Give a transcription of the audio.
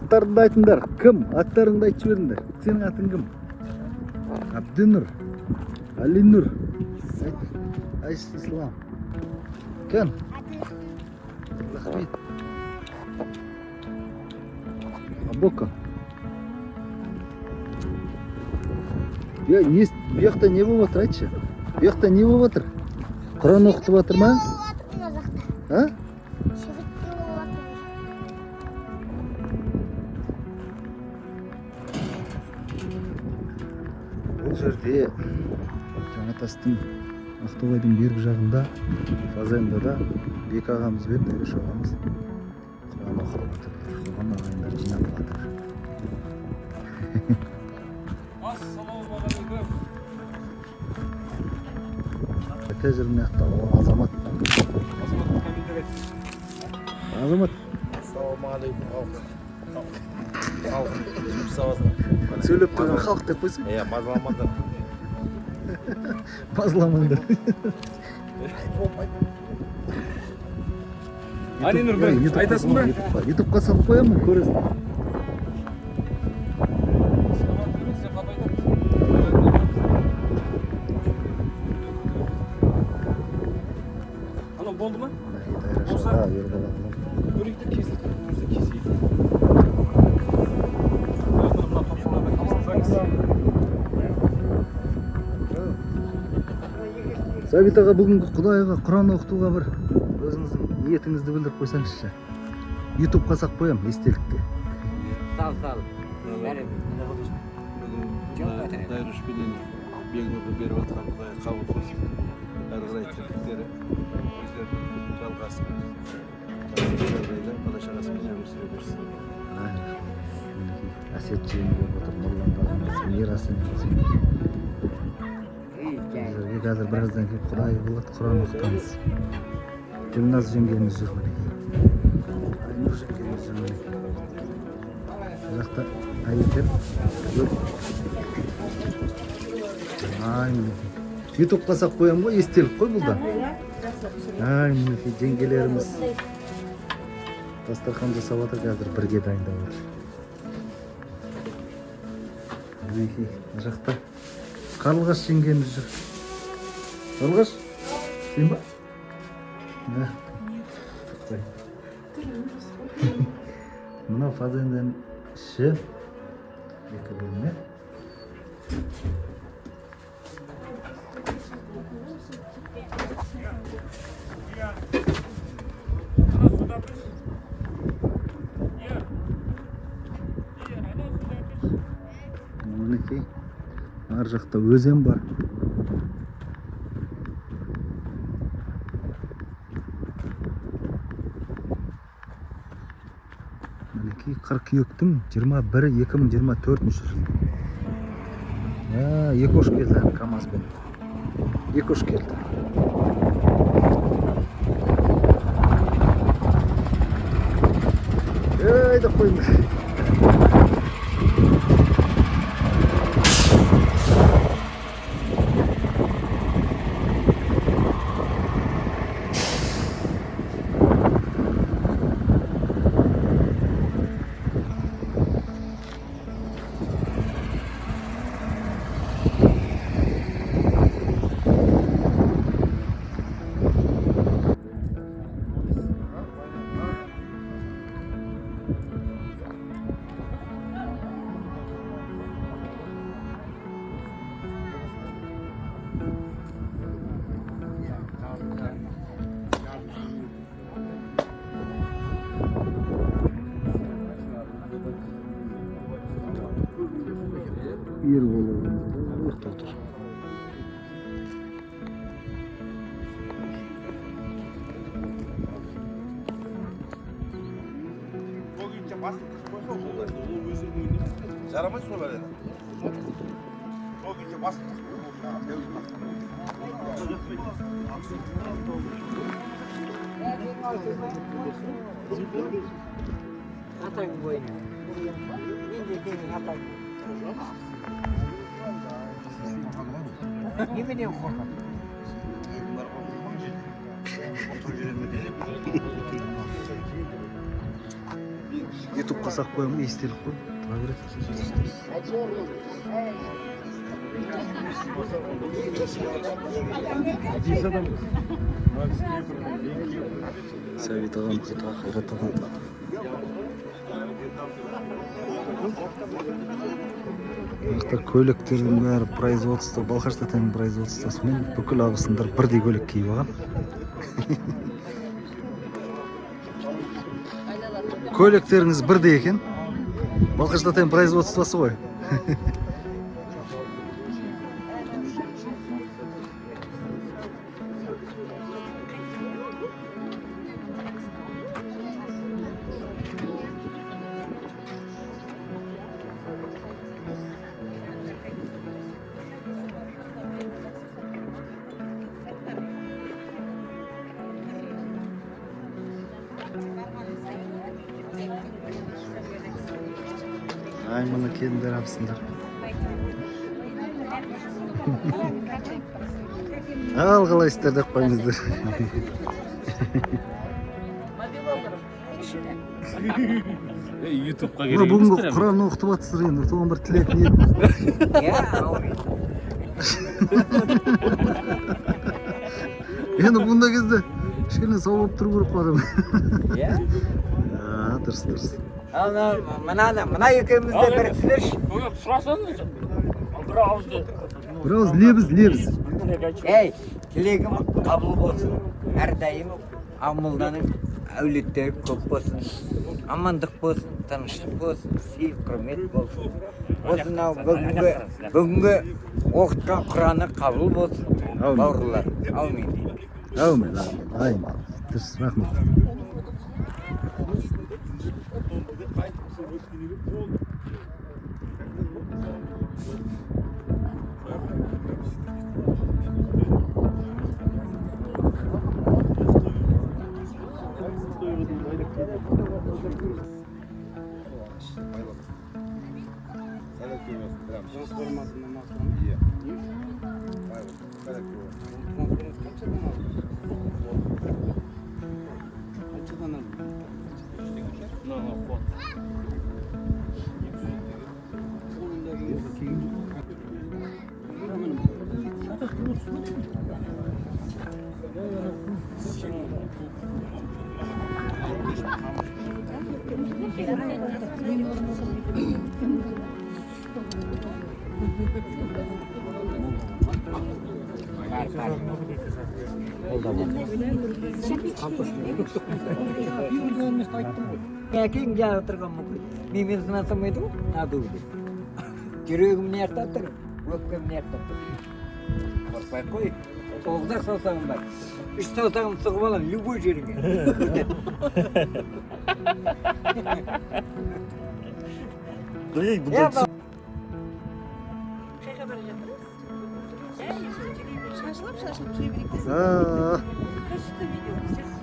Аттарыңды айтыңдар. Кім? Аттарыңды айтып жіберіңдер. Сенің атың кім? Абдинұр. Алинұр. Айс Ислам. Кім? Рахмет. Абока. Я не, бұл жақта не болып жатыр, айтшы? Бұл жақта не болып жатыр? Құран оқытып жатыр ма? Мына жақта. А? Шегіртке болып жатыр. Бұл жерде Жаңатастың, Ақтоғайдың бергі жағында, Фазендада Бек ағамыз бен Дәуреш ағамыз Құран оқып жатыр. Соған ағайындар жиналып жатыр. Ассалаумағалейкум. Қазір мына жақта Азамат. Азамат, комментарий айтсын. Азамат. Ассалаумағалейкум, халқым. Халқым, жұмыс жасап. Сөйлеп тұрған халық деп қойсың. Иә, мазаламаңдар. Мазаламаңдар. Алинұр, бір айтасың ба? Ютубқа салып қоямын, көресің. Азамат емес, сен қалай айтады? Анау болды ма? Болса? Көрейік те, кесіліп тұрса кесейік. Мына топшыларды кесіп тастаңыз. Сәбит аға, бүгінгі Құдайға Құран оқытуға бір өзіңіздің ниетіңізді білдіріп қойсаңызшы. Ютубқа салып қоямын естелікке. Сал, сал. Бәрі. Бүгін Дайрушпенен Бегнұрды беріп жатқан Құдай қабыл қылсын. Әрі қарай тірліктері өздерінің жалғасымен, жақсы жағдайда бала шағасымен өмір сүре берсін. Ай, мінекей, Әсет жиен болып отыр, Нұрлан ағамыз, Мирас ініміз. Біздерге қазір біраздан кейін Құдай болады, Құран оқытамыз. Гүлназ жеңгеміз жүр, мінекей. Айнұр жеңгеміз жүр, мінекей. Бұл жақта әйелдер жүр. Ай, мінекей. Ютубқа салып қоямын ғой, естелік қой бұл да. Ай, мінекей, жеңгелеріміз дастархан жасап жатыр, қазір бірге дайындап жатыр. Мінекей, мына жақта Қарлығаш жеңгеміз жүр. Қарлығаш, сен ба? Мә, сықпай. Мынау фазенданың іші, екі бөлме. Мінекей, ар жақта өзен бар. Мінекей, қыркүйектің 21-і, 2024 жыл. Екі ұш келді әне камазбен. Екі ұш келді. Ей, деп қойыңдар. Ербол ұйықтап отыр. Жарамай сол бәрі. Сол күйінше басып. Атаң бойына. Мен де сенің атаң. Неменен қорқады? Ютубқа салып қоямын ғой, естелік қой. Тұра береді. Сәбит ағам, Қайрат ағам. Мына жақта көйлектердің бәрі производство, Балқаш тәтенің производствосымен бүкіл абысындар бірдей көйлек киіп алған. Көйлектеріңіз бірдей екен. Балқаш тәтенің производствосы ғой. Ай, мына келіндер, абысындар. Ал қалайсыздар деп қойыңыздар. Ютубқа Мына бүгінгі Құран оқытып жатсыздар енді, соған бір тілек ниет. Иә, әумин. Енді бұндай кезде кішкене сау болып тұру керек қой адам. Иә. А, дұрыс, дұрыс. Ана мынаны, мына екеумізді біріктірші. Сұрасаңыз, бір ауызды. Бір ауыз лебіз, лебіз. Ей, тілегім қабыл болсын. Әрдайым Ақмолданың әулеттері көп болсын. Амандық болсын, тыныштық болсын, сый құрмет болсын. Осынау бүгінгі оқытқан Құраны қабыл болсын. Әумин. Бауырлар, әумин. Әумин, әумин. Ай, дұрыс, рахмет. Әкең жағы тұрған мүмкін. Менімен сынасамайды ғой, надо деп. Жүрегім мына жақта тұр, өкпем мына жақта тұр. Қорықпай ақ қой. 9-ақ саусағым бар. 3 саусағымды сұғып аламын любой жеріңе. Иә, А, Кажется, видео.